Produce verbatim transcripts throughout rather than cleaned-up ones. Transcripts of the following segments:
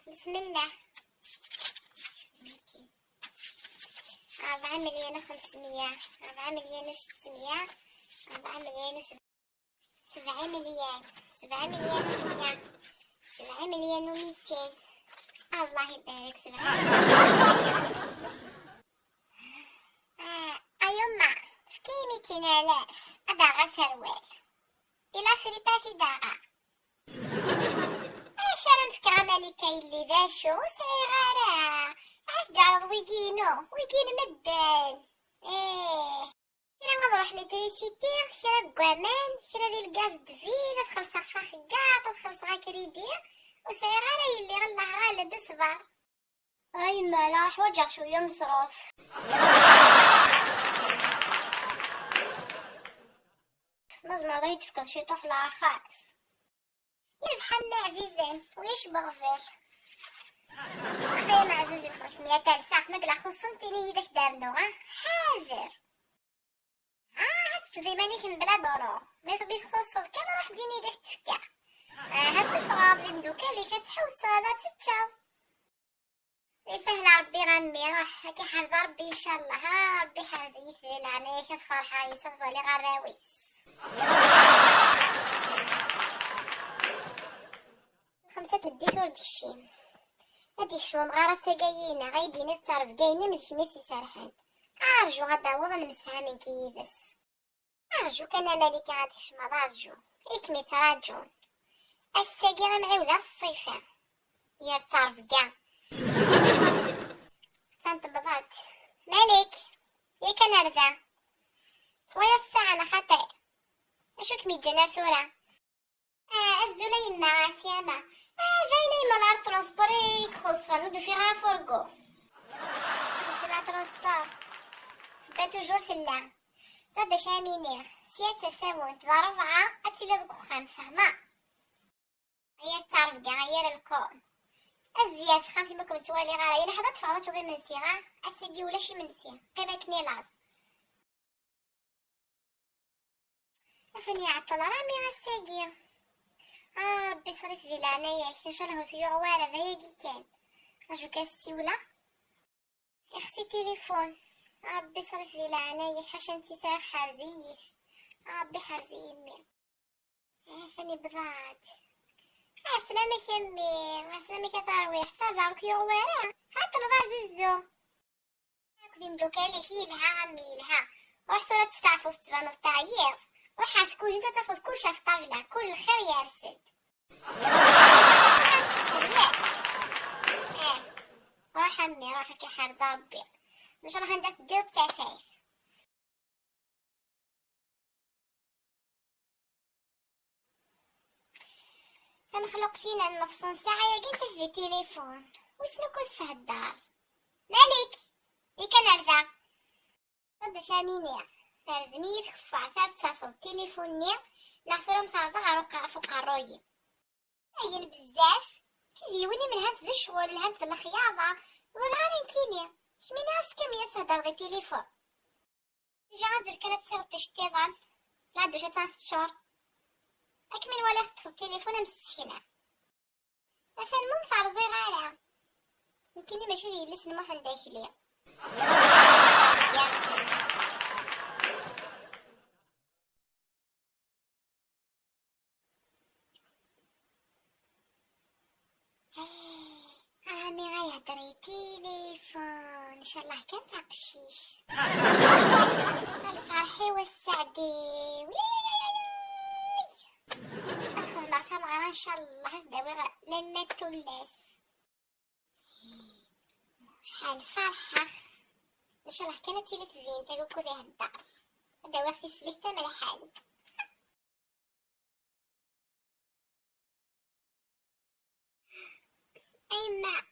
بسم الله. أربعة مليون وخمسمية، أربعة مليون وستمية، أربعة مليون وسبعمية، سبعة مليون، سبعة مليون ومية، سبعة مليون وميتين. الله يبارك، سبعة مليون وميتين. آه، أيما، فكي ميتين آلاف، أداغا سروال. إلا سريباتي داغا. اش راه مفكرة ملكة يلي ذا شو صغيرة راه؟ عاد جعل ويكينو، ويكين مدن. ايه. كرا غنروح لتريسيتي، كرا كوامان، كرا ديال الغاز دفي، لا تخلص خفاخ كاع، تخلص غا كريدي. وصغيرة راه يلي الله غالب، اصبر. اي ما لا، حواجه شوية مصروف. مزمر ضيت في كل شي طوح الأرخاص. يربح عمي عزيزان ويش بغفل. أخي معزوز بخمسمية ألف، أخ مقلع خصنتيني يدك دارنو، ها؟ حاضر. آه، هاد التجدي ماني كنبلا دورو. مي تبي تخص كان روح ديني ديك تفكا. آه، هاد تفرض مدوكا اللي كتحوس هذا تتشاو. يسهل ربي غمي، روح كي حرز ربي إن شاء الله. ها، ربي حرز يثيل عليك الفرحة، يصفوا لي غراويس. خمسة تمديت ور دكشيم. هاديك شوام غارة ساقايينا، غايدينا التعرف كاينة من خميس يسرحان. أرجو غدا وضع المسفهة من كيدس. أرجو كان مالك عاد حشمة، أرجو. إيك ميتراجون. الساقي غنعيودها الصيفة. يا التعرف كاع. تنطبضات. مالك. يا كان هذا. شوية الساعة أنا خاطئ. أشو كمي جنر ثورة. آه، الزولة يما سيامة. آه، باينة يما نهار ترونسبور يخص، نودو فيها فورغو. في لا ترونسبور. سبا توجور ثلا. زاد شامينيغ. سيادة ساوند. لا ربعة. أتي لذك خام، فهمة؟ غير التعرف كاع، غير القوم. الزياد خام في مكم توالي غارة. يلا حدا تفعل تغي من سيغا. أساقي ولا شي من سيغا. قيمة كنيلاز. ثاني يعطل رامي غساقي. آه، ربي صريف ذي العناية، إن شاء الله هو ثيوغ وارد، هيا كي كان. أجو كاسي ولا؟ يخسي تليفون. آه، ربي صريف ذي العناية، حاشا نتي ساير حازيث. آه، ربي حازي يمي. آه، ثاني بضاعت. آه، سلامك يمي، آه، سلامك يا ترويح، صافا راك يوغ وارد؟ خاطر ضا زوزو. كدي مدوكا لي هي لها عمي لها. روح ثورة تستعفو في التبانو تاع يير. روح على الكوزينة تاخذ كل شيء في الطاولة، كل الخير يرسد. ايه. روح عمي، روح كي حارز ربي. ان شاء الله هندات دير التفايف. المخلوق فينا نفس ساعة يا كنت في التليفون. وشنو كنت في الدار؟ مالك؟ إي كان هذا. صد شامينيا. ترزمي تخفى عثاب تصاصل التليفون ني. نغفرهم ثازا غروق فوق الروي. أين بزاف. تزيوني من هاد الشغل، هاد الخياطة. ولا غير نكيني. شمينا أسكم يتصدر بالتليفون. ديجا غنزل كانت تصير تشتيضان. لا دوشة تاع ست شهور. أكمل ولا خدت في التليفون مسكينة. مثلا مو متعرضي غيرها. يمكن ماشي اللي يلس المحن داخلية. راني غيهضر تليفون، ان شاء الله كان تقشيش. الفرحي والسعدي. وياي. الخدمة تاع الغرا ان شاء الله تداوي غ-، لالا تولاس. شحال فرحة. ان شاء الله كانت تيلي تزين تاكو ذي الدار. داوي اختي سليت تاع ملحان. أيما.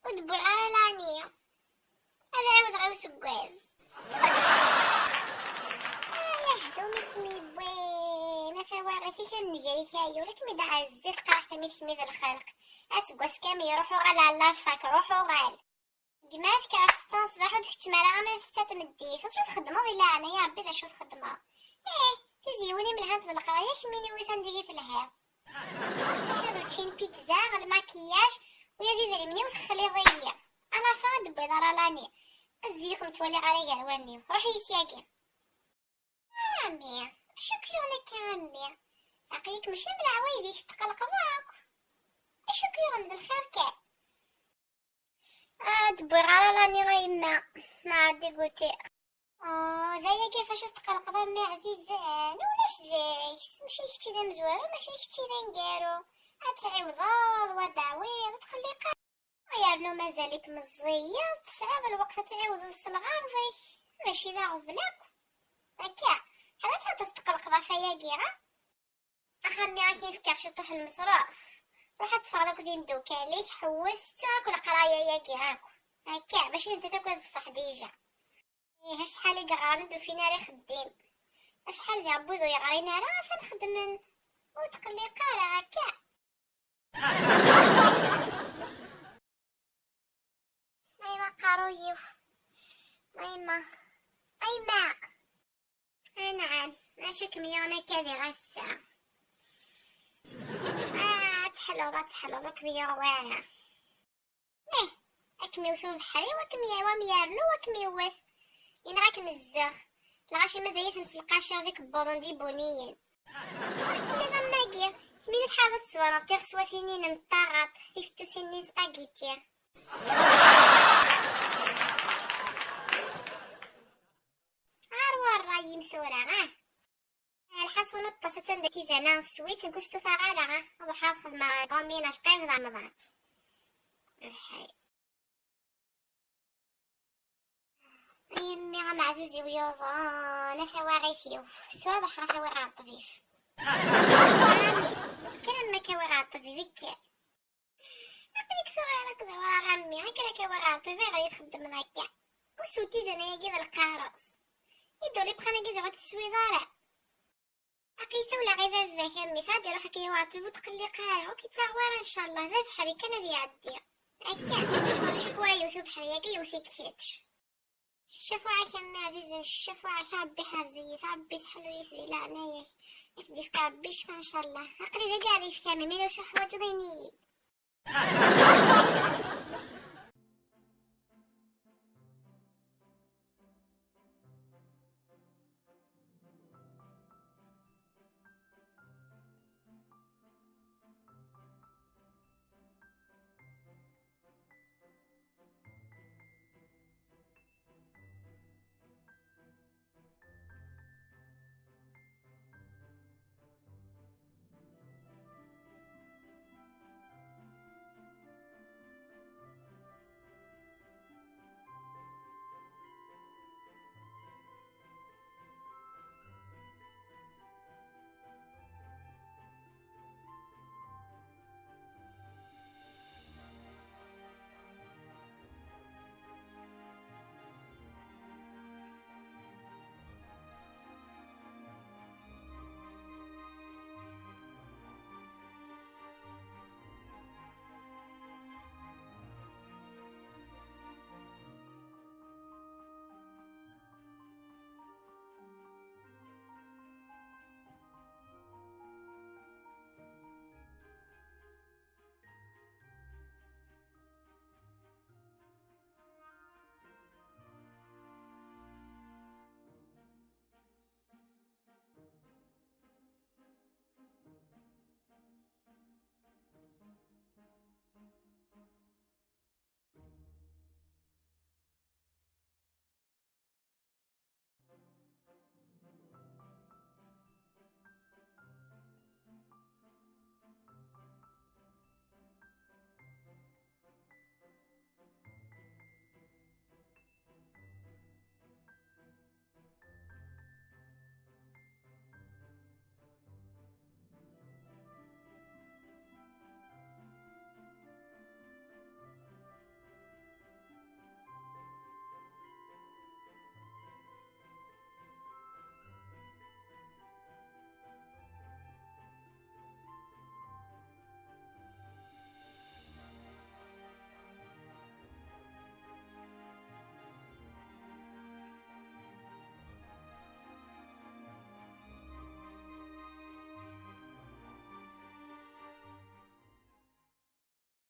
ودبر على العنية. هذا عاود غير سكواز. آه، يا حزومي كمي بوي. ما فيها غير في شن نجري شاي، ولكن إذا عزيز قرح كمي تسمي ذا الخلق. أسكواز كامل يروحوا غير على لافاك، روحوا غير. ديما تكرا في ستة الصباح وديك التمارة غير ما تستات مديت. شو تخدموا إلا أنا يا ربي، ذا شو تخدموا؟ إيه، تزيوني من هاد القراية، كميني ويسان ديكي في الهير. اش هادو تشين بيتزا، غا الماكياج، Wya d idrimen-iw, texliḍ-iyi. Ala, ffeɣ ad d-tewwiḍ ara lani. Zzi-k ur kem-ttwaliɣ ara gar wallen-iw. Ruḥ-iyi syagi. A ɛemmi, acu k-yuɣen akka a mmi? Aql-ik mačči am leɛwayed-ik, tetqelqeḍ akk. Acu k-yuɣen, d lxir kan? Ah, d-wwiɣ ara lani a yemma. Neɣ dégoûté. Oh, d ayagi ɣef acu tetqelqeḍ a mmi ɛzizen? Ulac deg-s, mačči kečči d amezwaru, mačči kečči d aneggaru. Ad tɛiwdeḍ, wa d aɛwid, ur tqelliq ara. Yernu mazal-ik meẓẓiyeḍ, tesɛiḍ lweqt ad tɛiwdeḍ s lɣerḍ-ik, mačči d aɣbel akk. Akka, ḥala ad tḥudd tetqelqeḍ ɣef ayagi, ha? Axxam-nni ad k-in-fkeɣ ciṭuḥ n lmeṣruf. Ruḥ ad teffɣeḍ akked imeddukal-ik, ḥewwes, ttu akk leqraya-agi akk. Akka, mačči d nettat akk i d ṣṣeḥ déjà. Ih, acḥal i yeɣran ur d-ufin ara ixeddim. Acḥal di Ṛebbi ur yeɣrin ara, atan xeddmen. Ur tqelliq ara, akka. Ay ma aqerruy-iw. Ay ma. Ay ma. Anɛam, acu kem-yuɣen akka diɣ ass-a? Ah, ad teḥluḍ, ad teḥluḍ, ur kem-yuɣ wara. Ih, ad kem-iwet ubeḥri, wa kem-yawi, wa m-yernu, wa kem-iwet. Yenɣa-kem zzux. Lɣaci mazal-iten s lqaci d ikebbuḍen d ibuniyen. Asemmiḍ am wagi, kemmini tḥareḍ ad tezwareḍ tiɣeswatin-inem n taɣaṭ, tifettusin-nni n spaghetti. Ar wa ṛṛay-im tura, ah! Lḥaṣun ṭṭes, attan da tizana, sweet, nekk ur stufaɣ ara, ah! Ad ruḥeɣ ad xedmeɣ dominage, qrib d Remḍan. Lḥay. Ay a mmi ameɛzuz-iw yuḍen, a tawaɣit-iw, tura ad ruḥeɣ ad t-awiɣ ɣer ṭṭbib. Ɛemmi, kker a mmi ad k-awiɣ ɣer ṭṭbib, kker. Aql-ik tura ara k-d-awiɣ a mmi, kker ad k-awiɣ ɣer ṭṭbib, ayɣer i txeddmeḍ akka? Ur swew tizan-agi d lqareṣ. Idoli bxan-agi diɣ ur tt-teswiḍ ara. Aql-i sawleɣ i baba-k a mmi, ad iruḥ ad k-yawi ɣer ṭṭbib, ur tqelliq ara, ur k-ittaɣ wara ncallah, d abeḥri kan ad iɛeddi. Akka, ulac akk wa yewwet ubeḥri-agi, yewwet-ik kečč. Ccafuɛa-k a mmi ɛzizen, ccafuɛa-k, Ṛebbi ḥerz-iyi, Ṛebbi seḥlu-yi di leɛnaya-k, ad k-d-yefk Ṛebbi ccfa ncallah. Aql-i d ageɛdif a mmi, ma ulac uḥwaǧeḍ ini-yi-d.